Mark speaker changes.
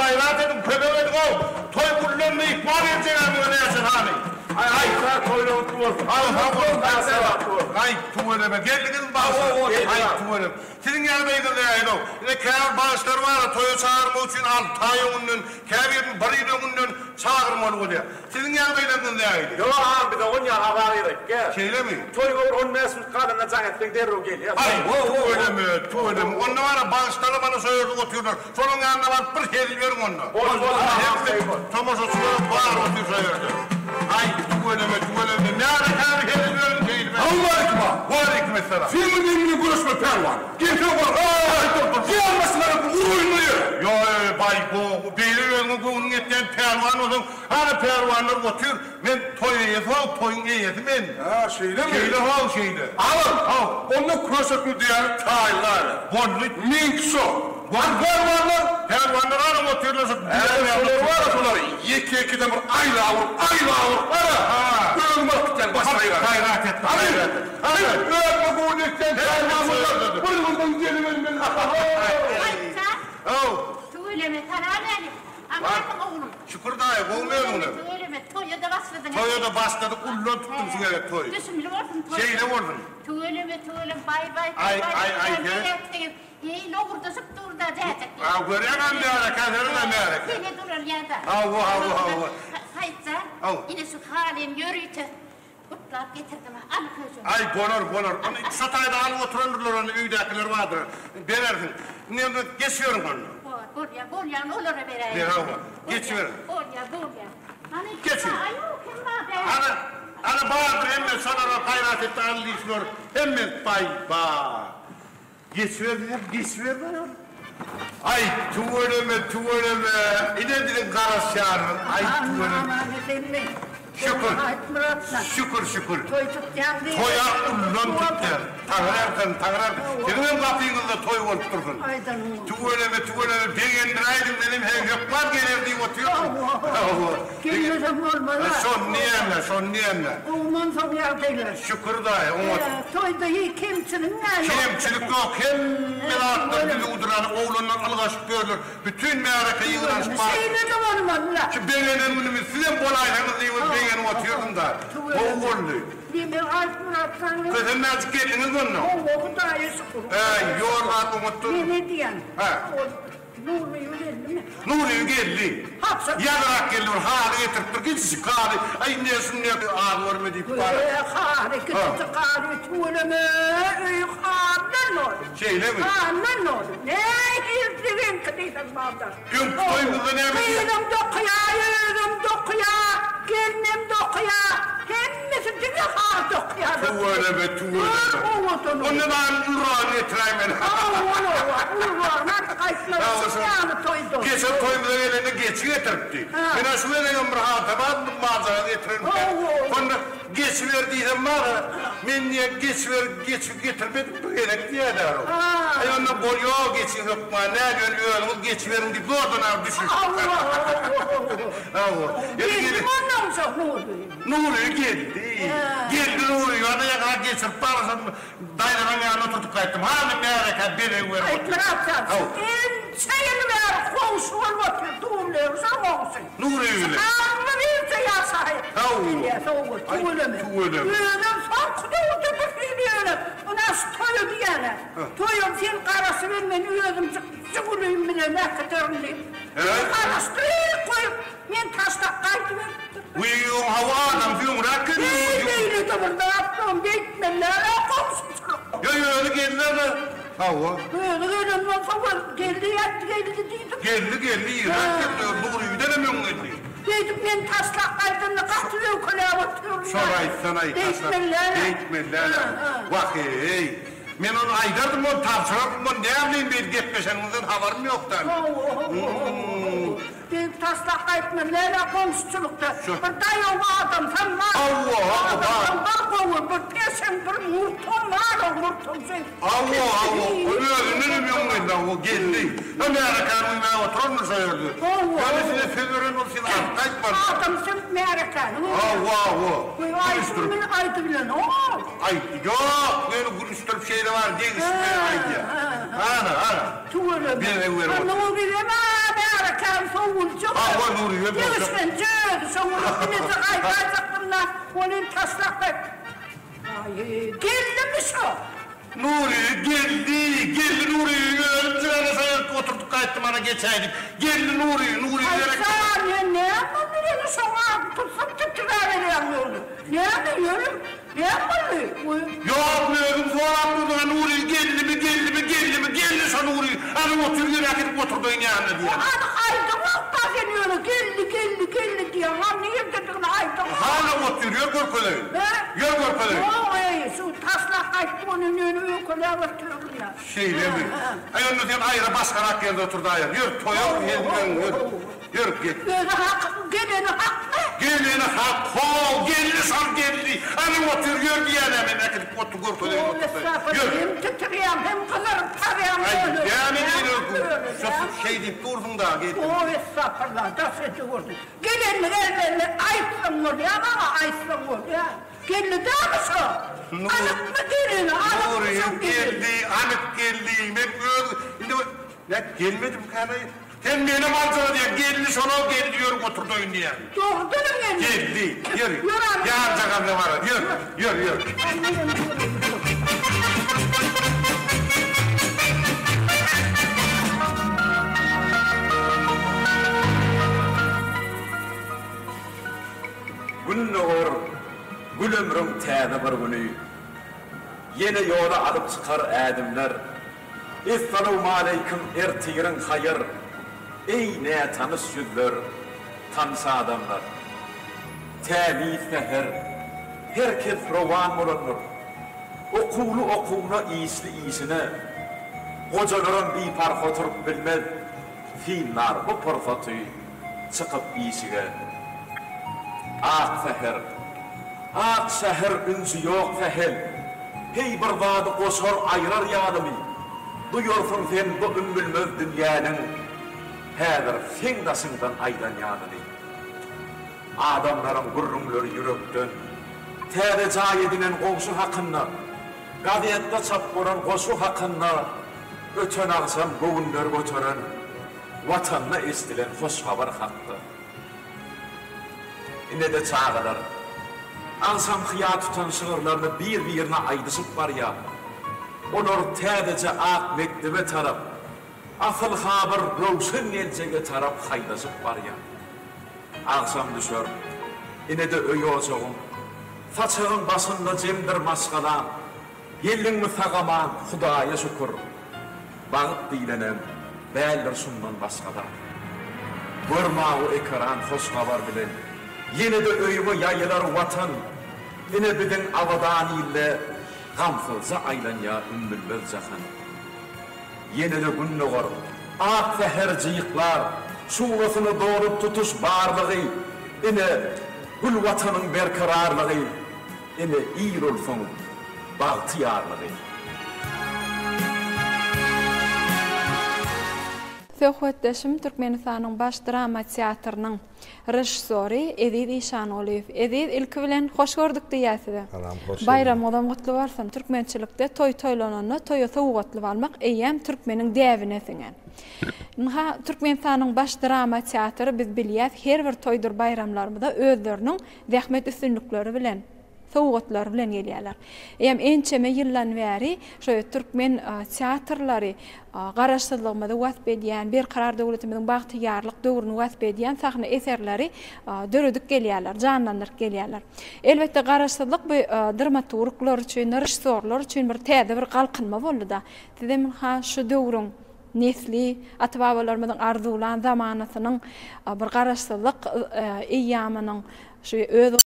Speaker 1: Gaýrat ediň, kömek ediň-ow! Toý gullan myhman geljeg-ä muňa näçe sany.
Speaker 2: Aý, aý, toýlar gutly bolsun.
Speaker 1: Aý, sag boluň, Aý, tüweleme, geldiňizmi bagşylar? Aý, tüweleme. Siziň ýagdaýyňyz nähili-ow? Ine, käbir bagşylar bar-a, toýa çagyrmak üçin alty aý öňünden, käbirini bir ýyl öňünden çagyrmaly bolýar. Siziň ýagdaýlaryňyz nähili?
Speaker 2: Ýok, agam, bize onýa habar gerek däl.
Speaker 1: Şeýlemi?
Speaker 2: Toýuňa bir on bäş minut galanda jaň etseň derrew gelýäs.
Speaker 1: Aý, tüweleme, tüweleme. Onda bar-a, bagşylar-a mana şo ýerde otyrlar. Şolaň ýanyna baryp bir hezil beriň onda.
Speaker 2: Bol, bol, agam,
Speaker 1: Hemme tomaşaçylaram bar otyr şo ýerde. Aý, tüweleme, tüweleme. Märekäni hezil beriň, keýil beriň.
Speaker 3: Salowmaleýkim aga.
Speaker 1: Waleýkimessalam.
Speaker 3: Sen bir meň bilen göreşme pälwan. Gelsene bar, aý, dur, dur. Gel başyna bir uraýyn-da ýere.
Speaker 1: Ýo-ýo, baý, go, beýle özüňe göwnüň ýetýän pälwan bolsaň, hany pälwanlar otyr. Men toý eýesi how, toýuň eýesi men.
Speaker 3: Hä, şeýlemi?
Speaker 1: Şeýle how, şeýle.
Speaker 3: Agam,
Speaker 1: How.
Speaker 3: onda köşekli düýäni taýynlaber.
Speaker 1: Boldy.
Speaker 3: Meňki şo.
Speaker 1: Boldy.
Speaker 3: Pälwanlar?
Speaker 1: Pälwanlar hany otyrlar şo
Speaker 3: Hä,
Speaker 1: düýäniň ýanynda.
Speaker 3: şolar bar-a, şolar ýeke-ýekeden bir aýlap urup, aýlap urup, bar-a,
Speaker 1: Ha.
Speaker 3: özüň baryp gitýäň, başyňa ýygar.
Speaker 1: Gaýrat et,
Speaker 3: Hany,
Speaker 1: gaýrat et.
Speaker 3: hany, özüňe göwün etýän pälwan bolsaň, bir günden gelibermeli.
Speaker 4: Aýtsa,
Speaker 1: How.
Speaker 4: tüweleme, salam älik. Amansyň oglum.
Speaker 1: Şükür daýy, gowumy özüňem?
Speaker 4: Tüweleme, toýa-da başladyň.
Speaker 1: Toýa-da başladyk, ullan tutdum şu gezek toýy.
Speaker 4: Düşümli bolsun toý.
Speaker 1: Şeýle bolsun.
Speaker 4: Tüweleme, tüweleme, baý baý,
Speaker 1: Aý, aý, aý,
Speaker 4: seret. Eý, lowurdaşyp dur-da jäjek.
Speaker 1: A, görýäňmi märeke, seret-ä märeke.
Speaker 4: Sene duralýa-da.
Speaker 1: Hawa, hawa, hawa.
Speaker 4: Saýt jan,
Speaker 1: Hawa.
Speaker 4: ine şu halyny ýörite gutlap getirdim-ä, al köşegim.
Speaker 1: Aý, bolar, bolar. Ony şo taýda alyp oturandyrlar ony, öýdäkiler bardyr. Berersiň. Indi onda geçiberiň onda.
Speaker 4: Bor, bolýa, bolýa, ony olara beräýerin.
Speaker 1: Ber, hawa. Geçiberiň.
Speaker 4: Bolýa, bolýa. Hany,
Speaker 1: Geçiň.
Speaker 4: Aý-ow, kim bar bä?
Speaker 1: Ana, ana bardyr hemme şolara gaýrat et-de al diý şular. Hemme baý, ba. Geçiber diýsem, geçiber baýol. Aý, tüweleme, tüweleme, ine biziň garaşýanymyz, aý, tüweleme.
Speaker 5: Aman esenmi?
Speaker 1: Şükür, şükür, şükür.
Speaker 5: Toý tutýaň diýip.
Speaker 1: Toýa ullan tutýan. Taňryýalkasyn, taňryýalkasyn. Siziň hem gapyňyzda toý bolup dursun.
Speaker 5: Aýdanyň.
Speaker 1: Tüweleme, tüweleme, begendiräýdiň, menem he hökman geler diýip otyrdym.
Speaker 5: Hawa. Gelmesem bolmaz-a.
Speaker 1: Şony diýende, şony diýende.
Speaker 5: Gowumansoň ýagdaýlar.
Speaker 1: Şükür daýy, oňat.
Speaker 5: Toýda hiç kemçiligiň-ä ýok.
Speaker 1: Kemçilik ýok, hemme zatlar düzüwdir, hany oglanlar ylgaşyp ýörler, bütin märeke ýygnanyşyp bar.
Speaker 5: Şeýle-de bolmaly-la.
Speaker 1: Şu begenen günümiz sizem bolaýsaňyz diýip begenip otyrdym-da. Gowy boldy.
Speaker 5: Diýmek, Aýtmyrat saňa.
Speaker 1: Kösenmäjik geldiňizmi onda?
Speaker 5: Hawa, Hudaýa şükür.
Speaker 1: Äý, ýol zat oňatdyr.
Speaker 5: Neme diýýäň?
Speaker 1: Hä.
Speaker 5: Ol Nurlyýew geldimi?
Speaker 1: Nurlyýew geldi.
Speaker 5: Hapsa.
Speaker 1: Ýazyrak geldi, bir haly getiripdir, kiçijik haly. Aý, indi şuny az görme diýip bar.
Speaker 5: Eý, haly, kiçijik haly, tüweleme, öýi halydan doly.
Speaker 1: Şeýlemi?
Speaker 5: Halydan doly. Nähili siziňki diýseň bardyr.
Speaker 1: Öňki toýumyzda näme diýýär?
Speaker 5: Gyzam dokaýar, özem dokaýar, gelnem dokaýar. Hemmesi diňe haly dokaýar.
Speaker 1: Tüweleme, tüweleme.
Speaker 5: Gör owadan.
Speaker 1: Onda maňa ulragyny getiräýmeli.
Speaker 5: Hawa, hawa, ulragyny alyp gaýtmaly, şuň ýaly toýda.
Speaker 1: Geçen toýumyza gelende geçi getiripdi. Men-ä şu gezegem bir haly taparmyň, maljagaz getirerin. Onda Geçiber diýsem bar-a, men diýýär, geçiber, geçi getirmedim bu gezek diýýär-dä ol. Aý onda bolýa, geçi hökman, nädýän özüňiz geçiberiň diýip zordan agyr düşünişdik. Hawa.
Speaker 5: Geldi ondan soň Nury.
Speaker 1: Nury geldi. Geldi Nury, ýa-da ýa-ha geçirip barasam, Daýzamyň ýanyna oturdyp gaýtdym. Hany märekä bezeg berip otyr.
Speaker 5: Aýtmyrat jan, şu ençe ýyl bäri goňşy bolup otyr, dulleri şo goňşy.
Speaker 1: Nury bilen.
Speaker 5: Aňly birje ýaşaýyp bilýär, hawa, tüweleme.
Speaker 1: Tüweleme.
Speaker 5: Özem soňky döwürde bir hili ýöne, ynha şu toýa diýýän-ä. Toýam sen garaşyber, men özüm Žigulim bilen äkiderin diýip. Garaşdyryp goýup, men taşlap gaýdyberipdir.
Speaker 1: Wiý, oň hawa adamsy öňräk geldi.
Speaker 5: Heý, beýle-de bir zat ýok, beýtmeliler-ä goňşuçylyk.
Speaker 1: Ýa özi geldi-de. Hawa.
Speaker 5: Özi gelen bolsa, ol geldi ýatdy geldi diýdim.
Speaker 1: Geldi, geldi, irräk geldi, Nurygüden hem öň geldi.
Speaker 5: Beýdip meni taşlap gaýdanda gaty öýkeläp otyryn.
Speaker 1: Şony aýtsana-aý, taşlap.
Speaker 5: Beýtmeliler-ä.
Speaker 1: Beýtmeliler-ä. Wah-eý. Men ony aýdardym, ony tabşyrardym, ony näbileýin beýdip gepleşeniňizden habarym ýokdy.
Speaker 5: Hawa. Diýip taslap gaýtmaly däl-ä goňşuçylykda. Bir daýaw adamsam bar.
Speaker 1: Hawa, hawa, bar.
Speaker 5: Adamsam bar gowy, bir peşeň, bir murtum bar-ow, murtum şeý.
Speaker 1: Hawa, hawa, ol özünden hem öň geldi, hawa, geldi. Hä, märekäni güýmäp oturandyr şo ýerde.
Speaker 5: Hawa.
Speaker 1: Ýöne size söz beren bolup siz alyp gaýtmadyňyz.
Speaker 5: Adamsy märekäni güýmäp.
Speaker 1: Hawa, hawa.
Speaker 5: Aýdyp bilen, aýdyp bilenok.
Speaker 1: Aý, ýok, ýöne gülüşdirip şeýle bar, degişip aýdýar. Ana, ana.
Speaker 5: Tüweleme.
Speaker 1: Bezeg berip otyr.
Speaker 5: Nury bizem-ä märekäni sowup.
Speaker 1: Hawa, Nuryýe boljak.
Speaker 5: Degişgen jögi, şoňa bileje gaýtaýjakdym-da, ony taşlap gaýt. Aý, geldimi şo?
Speaker 1: Nury, geldi, geldi Nury, özüm jigara şo ýerki oturdyp gaýtdym ana geçäý diýip. Geldi Nury, Nury gerek.
Speaker 5: Aý, jan, men näme boldy ýöne şoň adyny tutsam titräberýäň ýöne. Näme ýöne, näme boldy?
Speaker 1: Ýok, özüň sorap durduň-a Nury geldimi, geldimi, geldimi, geldi şo Nury, ana otur ýöne äkidip oturdaýyn ýanyna diýýän.
Speaker 5: Anyk aýdaňok-da sen ýöne geldi, geldi, geldi diýýäň, a nirdedigini aýdaňok.
Speaker 1: Hana otyr, ýör görkezeýin. Ýör görkezeýin.
Speaker 5: Ýok-eý, şu taşlap gaýtdy ony ýöne öýkeläp otyryn-da.
Speaker 1: Şeýlemi? Aý onda sen aýra başgarak ýerde otur-da aýr. Ýör, toýa geldiň, ýör. Ýör, gel.
Speaker 5: Özi hak, geleni hakmy?
Speaker 1: Geleni hak, how, geldi şol geldi. Ana otyr, ýör diýýän-ä men äkidip otur görkezeýin oturdaýyn. Ýör.
Speaker 5: Hem titreýäň, hem gyzaryp barýaň
Speaker 1: ýöne. Aý, näme diýeli, şo şeý diýip dursuň-da, geldim.
Speaker 5: O, estagfurullah, daş ete gördüm. Gelenini gelmänini aýtsaň bolýa maňa, aýtsaň bolýa. Geldi dämi şo? Anykmy geleni, anykmy şoň geleni?
Speaker 1: Geldi, anyk geldi. Men öz, indi nä gelmedimikäm-eý? Sen menem aljyra diýýäň, geldi şol-ow geldi ýörüp oturdaýyn diýýäň.
Speaker 5: Dogrudanam geldi.
Speaker 1: Geldi, ýör, ýanjagazda barar, ýör, ýör, ýör.
Speaker 2: Gün dogar, gül ömrüň täze bir güni, Ýene ýola alyp çykar ädimler. Essalawmaleýkim ertiriň haýyr, Eý nätanyş ýüzler, tanyş adamlar. Tämiz säher, her kes rowan bolandyr. Okuwly okuwyna, işli işine. Gojalaram biparh oturyp bilmez, Synlar bu pursaty çykyp işige. Ak säher, ak şäher ünji ýok sähel, Heý bir zady goşar aýrar ýalymy? Duýarsyň sen bu ümmülmez dünýäniň Häzir seň daşyňdan aýlanýanyny. Adamlaryň gürrüňleri ýürekden. Täze jaý edinen goňşy hakynda, Gazetde çap bolan goşgy hakynda, Öten agşam göwünleri göteren, Watanda eşdilen hoş habar hakda. Ine-de çagalar, agşamky ýat tutan şygyrlaryny bir-birine aýdyşyp barýar. Olar täzeje ak mekdebe tarap, asyl-ha bir röwşen geljege tarap haýdaşyp barýar. Agşam düşer. Ine-de öý-ojagyň, saçagyň başynda jemdir maşgalaň. Geldiňmi sag-aman, Hudaýa şükür. Bagt diýlenem däldir şundan başga zat. Gör mawy ekeran hoş habar bilen. Ýene-de öýüňe ýaýylar Watan. Ine biziň abadan ilde gamsyzja aýlanýar ümmülmez jahan. Ýene-de gün dogar, ak säher jyklar, şuglasyna dolup tutuş barlygy, ine, gül Watanyň berkararlygy, ine, il-ulsuň bagtyýarlygy.
Speaker 6: Söhbetdeşim Türkmenistanyň Baş drama teatrynyň režissýory Eziz Işangulyýew. Eziz, ilki bilen hoş gördük diýýäs size.
Speaker 7: Salam, hoş gördük.
Speaker 6: Baýramyňyzam gutly bolsun. Türkmençilikde toý toýlananda toýa sowgatly barmak eýýäm türkmeniň däbine siňen. Ynha, Türkmenistanyň Baş drama teatry biz bilýäs her bir toýdur baýramlarymyza özleriniň zähmet üstünlikleri bilen sowgatlary bilen gelýärler. Eýýäm ençeme ýyldan bäri şu türkmen teatrlary Garaşsyzlygymyzy wasp edýän, Berkarar döwletimiziň bagtyýarlyk döwrüni wasp edýän sahna eserleri döredip gelýärler, janlandyryp gelýärler. Elbetde, Garaşsyzlyk bu dramaturglar üçin, režissýorlar üçin bir täze bir galkynma boldy-da. Sizem ynha şu döwrüň nesli, ata-babalarymyzyň arzuwlan zamanasynyň bir Garaşsyzlyk eýýamynyň şu öz.